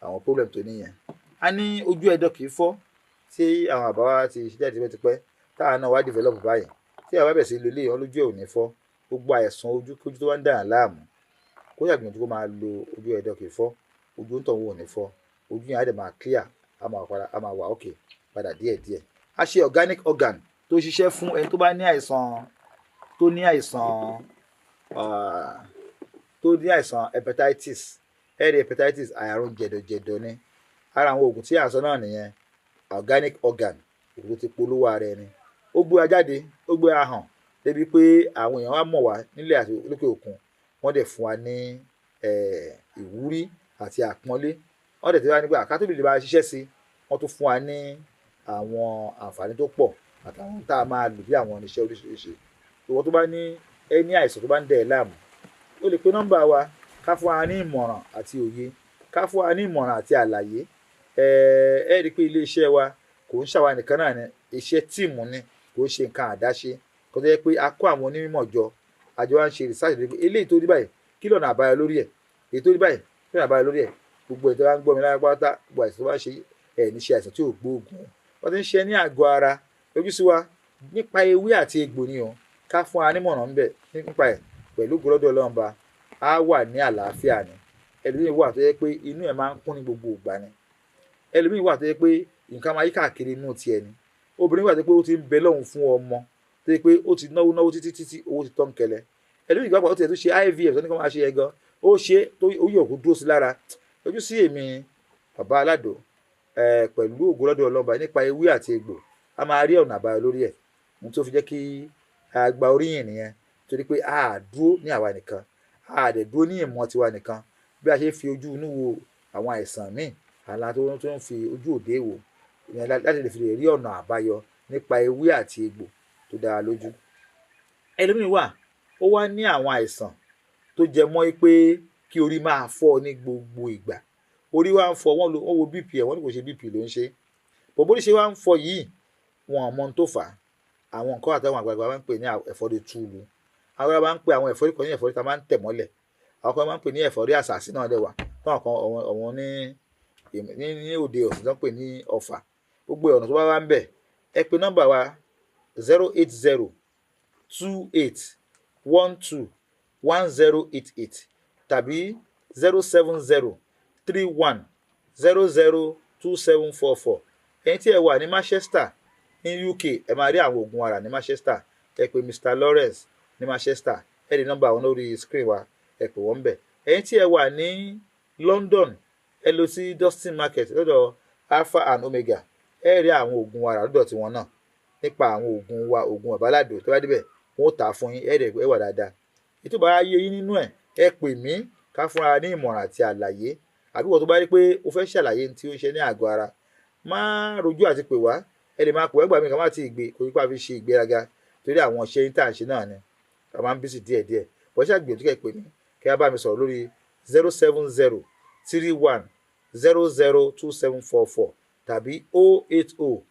àwọn problem tó níyẹn. A ní ojú ẹ̀dọ̀ kì í fọ́, tí àwọn àbá wa ti ṣe jáde tipẹ́tipẹ́, táwa náà wá develop báyìí. Tí àwa bẹ̀rẹ̀ sí lo eléyìí, wọn lójú ẹ̀ ò ní fọ́. Gbogbo àìsàn ojú kójú tó wá ń dà láàmú, Kó ṣàgbìyànjú kó máa lo ojú ẹ̀dọ̀ kì í fọ́, ojú ń tọ̀ wò ní fọ́, ojú yẹn á dẹ̀ máa clear, á máa padà, á máa wà okay padà díẹ̀díẹ̀. A ṣe organic organ tó ṣiṣẹ́ fún ẹni tó bá ní àìsàn, tó ní àìsàn, tó ní àìsàn hepatitis. Ẹ̀rí hepatitis àrùn jẹ̀dọ̀jẹ̀dọ̀ ni. Ara àwọn oògùn tí à ń sọ náà nìyẹn, organic organ, oògùn tó ti polówó ara ẹni. Ó gbé wa jáde, ó gbé wa hàn débi pé àwọn èèyàn wa mọ̀ wá nílẹ̀ àti lókè òkun. Wọ́n dẹ̀ fún wa ní ìwúrí àti àpọ́nlé. Wọ́n dẹ̀ ti wá nígbà ká tó lè bá ṣiṣẹ́ sí, wọ́n tún fún wa ní àwọn àǹfààní tó pọ̀ àtàwọn tá a máa lò bí àwọn irinṣẹ́ oríṣiríṣi. Ìwọ tó bá ní ẹni àìsàn tó bá ń dẹ̀ ẹ́ láàmú, o lè pe nọ́mbà wa ká fún wa ní ìmọ̀ràn àti òye, ká fún wa ní ìmọ̀ràn àti àlàyé. Ẹ rí i pé ilé iṣẹ́ wa kò ń ṣàwa nìkan náà ni, iṣẹ́ tíìmù ni, kò ń ṣe nǹkan àdáṣe. Kò tó jẹ́ pé a kó àwọn onímọ̀ jọ, àjọ wa ń ṣe research lórí pé eléyìí tó rí báyìí, kí lọ̀nà àbáyọ lórí ẹ̀? Èyí tó rí báyìí, kí lọ̀nà àbáyọ lórí ẹ̀? Gbogbo ẹ̀ tó bá ń gbọ́ mi lára pátá, gbogbo àìsàn tó bá ń ṣe ẹ̀ ní ṣe àìsàn tí ò gbóògùn. Wọ́n ti ń ṣe ní àgọ́ ara, ojú sí wa nípa ewé àti egbò ni o, ká fún wa nímọ̀ràn ń bẹ̀ nípa ẹ̀ pẹ̀lú gbọ́dọ̀ Ọlọ́run ba, á wà ní àlàáfíà ni. Ẹlòmíì wà tó jẹ́ pé inú ẹ̀ máa ń kún ní gbogbo ìgbà ni. Ẹlòmíì wà tó jẹ́ pé nǹkan máa yí káàkiri inú ti ẹni. Obìnrin wà tó jẹ́ pé ó ti ń bẹ lọ́hùn fún ọmọ, tó jẹ́ pé ó ti náwó náwó títí títí owó ti tán kẹlẹ̀. Ẹlòmíì gbàgbọ́ ó ti ẹ̀ tó ṣe IVF tó ní kí wọ́n máa ṣe yẹn gan, ó ṣe tó ó yọ̀ kó dúró sí lára. Ojú sí èmi bàbá Aládò, pẹ̀lú ògo lọ́dọ̀ Ọlọ́run ba nípa ewé àti egbò, a máa rí ọ̀nà àbáyọ lórí ẹ̀. Ohun tó fi jẹ́ kí a gba oríyìn nìyẹn, torí pé a dúró ní àwa nìkan, a dẹ̀ dúró ní ìmọ̀ tiwa nìkan. Bí a ṣe fi ojú inú wo àwọn àìsàn míì, àlá tó ń fi ojú òde wò, ìyẹn láti lè fi lè rí ọ̀nà àbáyọ nípa ewé àti egbò tó dára lójú. Ẹlòmíì wà, ó wá ní àwọn àìsàn tó jẹ mọ́ pé kí orí máa fọ́ ní gbogbo ìgbà. Orí wa ń fọ́, wọ́n wo BP ẹ̀, wọ́n ní kò ṣe BP ló ń ṣe. Bọ̀ bó ṣe wá ń fọ́ yìí, wọn ò mọ ohun tó fà á. Àwọn nǹkan àtàwọn àgbàlagbà máa ń pè ní ẹ̀fọ́rí túùlù. Àwọn àgbàlagbà máa ń pè àwọn ẹ̀fọ́rí kan ní ẹ̀fọ́rí tá a máa ń tẹ̀ mọ́lẹ̀. Àwọn kan máa ń pè ní ẹ̀fọ́rí àsàsí náà dẹ̀ wà. Táwọn kan ọ̀wọ́n ní òde ọ̀sìn tó ń pè ní ọ̀fà. Gbogbo ọ̀nà tó bá wà ń bẹ̀, ẹ pe nọ́mbà wa 080 28 12 1088 tàbí 070 31 00 2744. Ẹ̀yin tí ẹ wà ní Manchester ní UK, ẹ máa rí àwọn oògùn ara ní Manchester. Ẹ pe Mr Lawrence ní Manchester, ẹ rí nọ́mbà wọn lórí screen wa, ẹ pè wọ́n bẹ̀. Ẹ̀yin tí ẹ wà ní London, ẹ lọ sí Dustin Market lọ́dọ̀ Alpha and Omega, ẹ rí àwọn oògùn ara lọ́dọ̀ tiwọn náà nípa àwọn oògùn wa, oògùn Bàbá Aládò tó bá débẹ̀ wọn ó tà á fún yín, ẹ rẹ̀ ẹ wà dáadáa. Ètò bá yé yín nínú ẹ̀, ẹ pè mí ká fúnra ní ìmọ̀ràn àti àlàyé. Àbí wọ́n tó bá rí pé o fẹ́ ṣàlàyé tí ó ń ṣe ní àgọ́ ara, má rojú àti pè wá. Ẹ lè máa pè wá ìgbà míì ká má ti gbé, kò ní pa fi ṣe ìgbéraga torí àwọn iṣẹ́ yín tá à ń ṣe náà ni a máa ń bísí díẹ̀díẹ̀. Bọ́ ṣáà gbìyànjú kẹ́ pè mí kẹ́ ẹ bá mi sọ̀rọ̀ lórí 070 31 00 2744 tàbí 080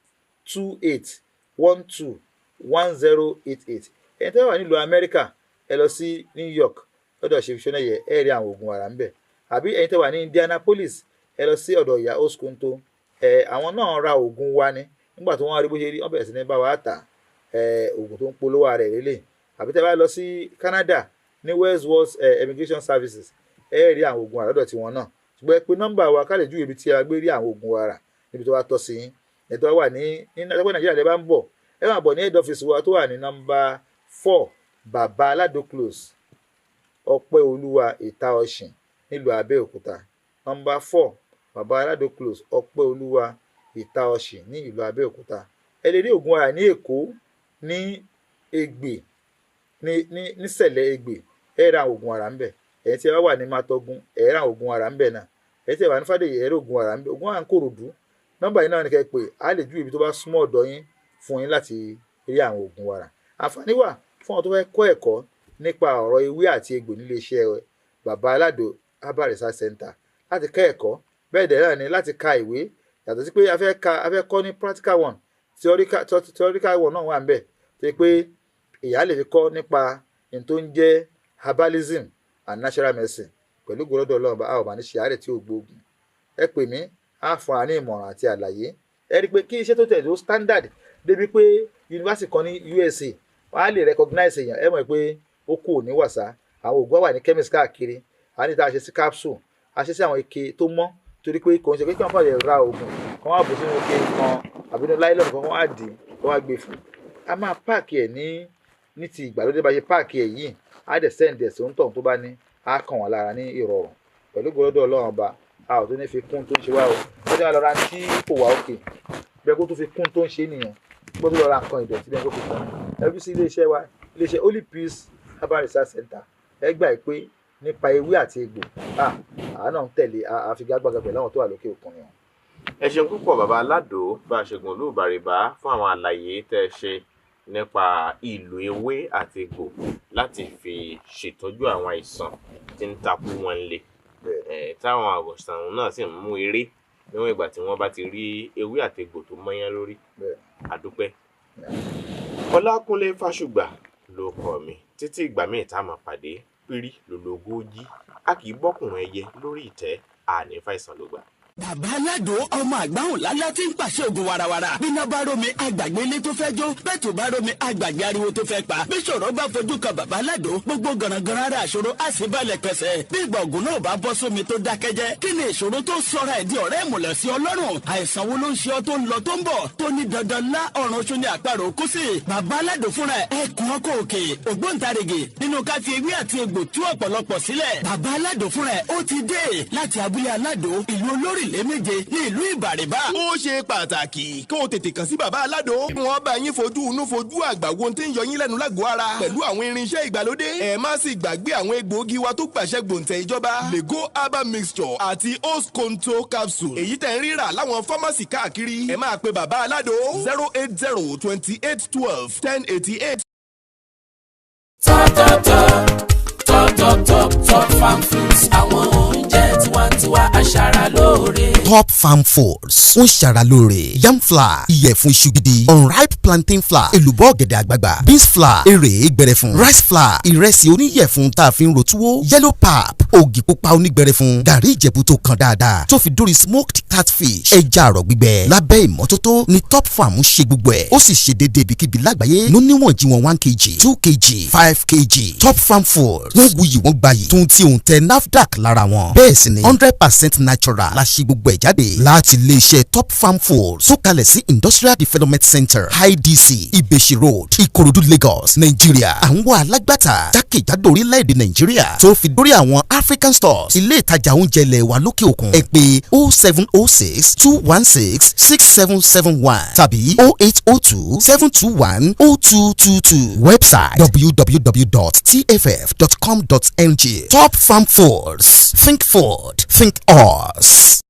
28 12 1088. Ẹ̀yin tí wọ́n wà nílùú Amẹ́ríkà, ẹ lọ sí New York lọ́dọ̀ Ṣèyí Ṣónẹ́yẹ, ẹ rí àwọn oògùn ara ń bẹ̀. Àbí ẹ̀yin tí wà ní Indianapolis, ẹ lọ sí ọ̀dọ̀ ìyá Oskunto, àwọn náà ra oògùn wa ni. Nígbà tí wọ́n rí bó ṣe rí, wọ́n bẹ̀rẹ̀ sí ní bá wa tà, oògùn tó ń polówó ara ẹ̀ lélẹ̀. Àbí tẹ́ bá lọ sí Canada ní Westworld Immigration Services, ẹ rí àwọn oògùn ara lọ́dọ̀ tiwọn náà. Ṣùgbọ́n ẹ pe nọ́mbà wa ká lè júwe ibi tí a gbé rí àwọn oògùn ara níbi tó wá tọ́ sí yín. Ẹ̀ tó wà ní Nàìjíríà lẹ́ bá ń bọ̀, ẹ máa bọ̀ ní head office wa tó wà ní nọ́mbà 4 Bàbá Aládò Close, Ọpẹ́ Olúwa Ìta Ọ̀ṣìn nílùú Abẹ́òkúta. Nọ́mbà 4 Bàbá Aládò Close, Ọpẹ́ Olúwa Ìta Ọ̀ṣìn ní ìlú Abẹ́òkúta. Ẹ lè rí oògùn ara ní Èkó, ní Ègbè, ní nísẹ̀lẹ̀ Ègbè, ẹ ra oògùn ara ńbẹ̀. Ẹ̀yin tí ẹ bá wà ní Matogun, ẹ ra oògùn ara ńbẹ̀ náà. Ẹ̀yin tí ẹ wà ní Fádèyí, ẹ rí oògùn ara ńbẹ̀. Oògùn ara ń Kòròdú. Nọ́mbà yìí náà ni kẹ́ ẹ pè, á lè júwe ibi tó bá súnmọ́ ọ̀dọ̀ yín fún yín láti rí àwọn oògùn ara. Àǹfààní wà fún àwọn tó fẹ́ kọ́ ẹ̀kọ́ nípa ọ̀rọ̀ ewé àti egbò nílé iṣẹ́ Bàbá Aládò Herbal Research Center láti kọ́ ẹ̀kọ́. Bẹ́ẹ̀ dẹ̀ náà ni láti ka ìwé. Yàtọ̀ sí pé a fẹ́ ka, a fẹ́ kọ́ ní practical one, theoretical one náà wà ńbẹ̀. Tó jẹ́ pé èèyàn lè fi kọ́ nípa ohun tó ń jẹ́ herbalism and natural medicine pẹ̀lú ògo lọ́dọ̀ Ọlọ́run, a ò máa ní ṣe àárẹ̀ tí ò gbóògùn. Ẹ pè mí, á fún wa ní ìmọ̀ràn àti àlàyé. Ẹ rí i pé kí iṣẹ́ tó tẹ̀ tó standard débi pé yunifásitì kan ní USA wọ́n á lè recognize èèyàn. Ẹ mọ̀ pé ó kù ní wàsá. Àwọn oògùn wà ní chemist káàkiri. A ní tá a ṣe sí capsule, a ṣe sí àwọn ike tó mọ́, torí pé kò ń ṣe pé kí wọ́n kàn lè ra oògùn kan wá bù sínú ike kan àbí inú nylon kan, wọ́n á dì í kó wá gbé fún. A máa pack ẹ̀ ní ti ìgbàlódé. Bá ṣe pack ẹ̀ yìí, á dẹ̀ send ẹ̀ sóńtọ̀ tó bá ní, á kàn wọ́n lára ní ìrọ̀rùn pẹ̀lú gbọ́dọ̀. Ọlọ́run Ọba, a ò tó ní fi kún tó ń ṣe wá o. Ó ní wàá lọ ra tí kò wá òkè bẹ́ẹ̀, kó tó fi kún tó ń ṣe nìyẹn, kó tó lọ ra nǹkan ìdọ̀tí bẹ́ẹ̀, kó fi kún. Ẹbí sí iléeṣẹ́ wa, iléeṣẹ́ Holy Peace Herbal Research Center, ẹ gbà pé nípa ewé àti egbò, àá náà ń tẹ̀lé àfigagbága pẹ̀lú àwọn tó wà lókè òkun ni. Ẹ ṣeun púpọ̀, bàbá Aládò bá a ṣègùn olúbàrìbá, fún àwọn àlàyé tẹ́ ẹ ṣe nípa ìlò ewé àti egbò láti fi ṣètọ́jú àwọn àìsàn tí ń takú wọn lé, táwọn àwòsàn náà sì ń mú eré níwọ̀n ìgbà tí wọ́n bá ti rí ewé àti egbò tó mọ́yán lórí. Àdúpẹ́. Ọlákúnlé Fásùgbà ló kọ mi. Títí ìgbà míì tá a máa pàdé, pírí lòlógójì, a kì í bọ́kùnrin ẹyẹ lórí ìtẹ́, àní fàìsàn ló gbà. Bàbá Aládò, ọmọ àgbáhùn lálá tí ń pàṣẹ ògùn warawara. Bíná bá rómi, àgbàgbé ilé tó fẹ́ jó. Bẹ́ẹ̀ tó bá rómi, àgbàgbé ariwo tó fẹ́ pa. Bí ṣòro bá fojú kan bàbá Aládò, gbogbo gànàgànà ara àṣòro á sì balẹ̀ pẹ̀sẹ̀. Bí ìgbà ògùn náà bá bọ́ sómi tó dákẹ́jẹ́, kí ni ìṣòro tó sọra ẹ̀ di ọ̀rẹ́ ìmùlẹ̀ sí Ọlọ́run? Àìsàn wo ló ń ṣe ọ́ tó ń lọ tó ń bọ̀, tó ní dandan lá ọ̀run oṣù ní àparò kú sí? Bàbá Aládò fúnra ẹ̀ ẹkùn ọkọ̀ òkè, ògbóǹtarìgì nínú ká fi ewé àti egbò tú ọ̀pọ̀lọpọ̀ sílẹ̀. Bàbá Aládò fúnra ẹ̀ ó ti dé láti abúlé Aládò, ìlú olórílẹ̀ méje ní ìlú Ìbàrìbà. Ó ṣe pàtàkì kó o tètè kàn sí bàbá Aládò, kí wọ́n bá yín fojú inú fojú àgbà wo tí ń yọ yín lẹ́nu lágọ̀ọ́ ara pẹ̀lú àwọn irinṣẹ́ ìgbàlódé. Ẹ má sì gbàgbé àwọn egbòogi wa tó gbàṣẹ gbòǹtẹ̀ ìjọba, Lego herbal mixture àti Osconto capsule, èyí tẹ̀ ń rírà láwọn pharmacy káàkiri. Ẹ máa pe bàbá Aládò 08028121088. Top top top top top top Top Farm Fruits, àwọn oúnjẹ tiwantiwa, aṣara lóore. Top Farm Foods ń ṣara lóore: yam flour, ìyẹ̀fun iṣu gidi, unripe plantain flour, èlùbọ́ ọ̀gẹ̀dẹ̀ àgbagbà, beans flour, èrè gbẹrẹfun, rice flour, ìrẹsì oníyẹ̀fun tá a fi ń ro túwó, yellow pap, ògì pupa onígbẹrẹfun, gàrí Ìjẹ̀bú tó kan dáadáa, tó fi dórí smoked catfish, ẹja àrọ̀ gbígbẹ. Lábẹ́ ìmọ́tótó ni Top Farm ń ṣe gbogbo ẹ̀. Ó sì ṣe déédéé ibikíbi lágbàáyé ló níwọ̀n jí wọn: 1 kg, 2 kg, 5 kg. Top Farm Foods, wọ́n wuyì, wọ́n gbayì tún tí òun tẹ NAFDAC lára wọn. Bẹ́ẹ̀ sì ni 100% natural la ṣe gbogbo ẹ̀ jáde láti iléeṣẹ́ Top Farm Foods tó kalẹ̀ sí Industrial Development Center, IDC, Ìbèṣì Road, Ìkòròdú, Lagos, Nàìjíríà. Àwọn alágbàtà jákèjádò orílẹ̀-èdè Nàìjíríà tó fi dórí àwọn African stores, ilé ìtajà oúnjẹ ilẹ̀ wa lókè òkun. Ẹ pè 07062166771 tàbí 08027210222. Website www.tff.com.ng. Top Farm Foods, think food, think us.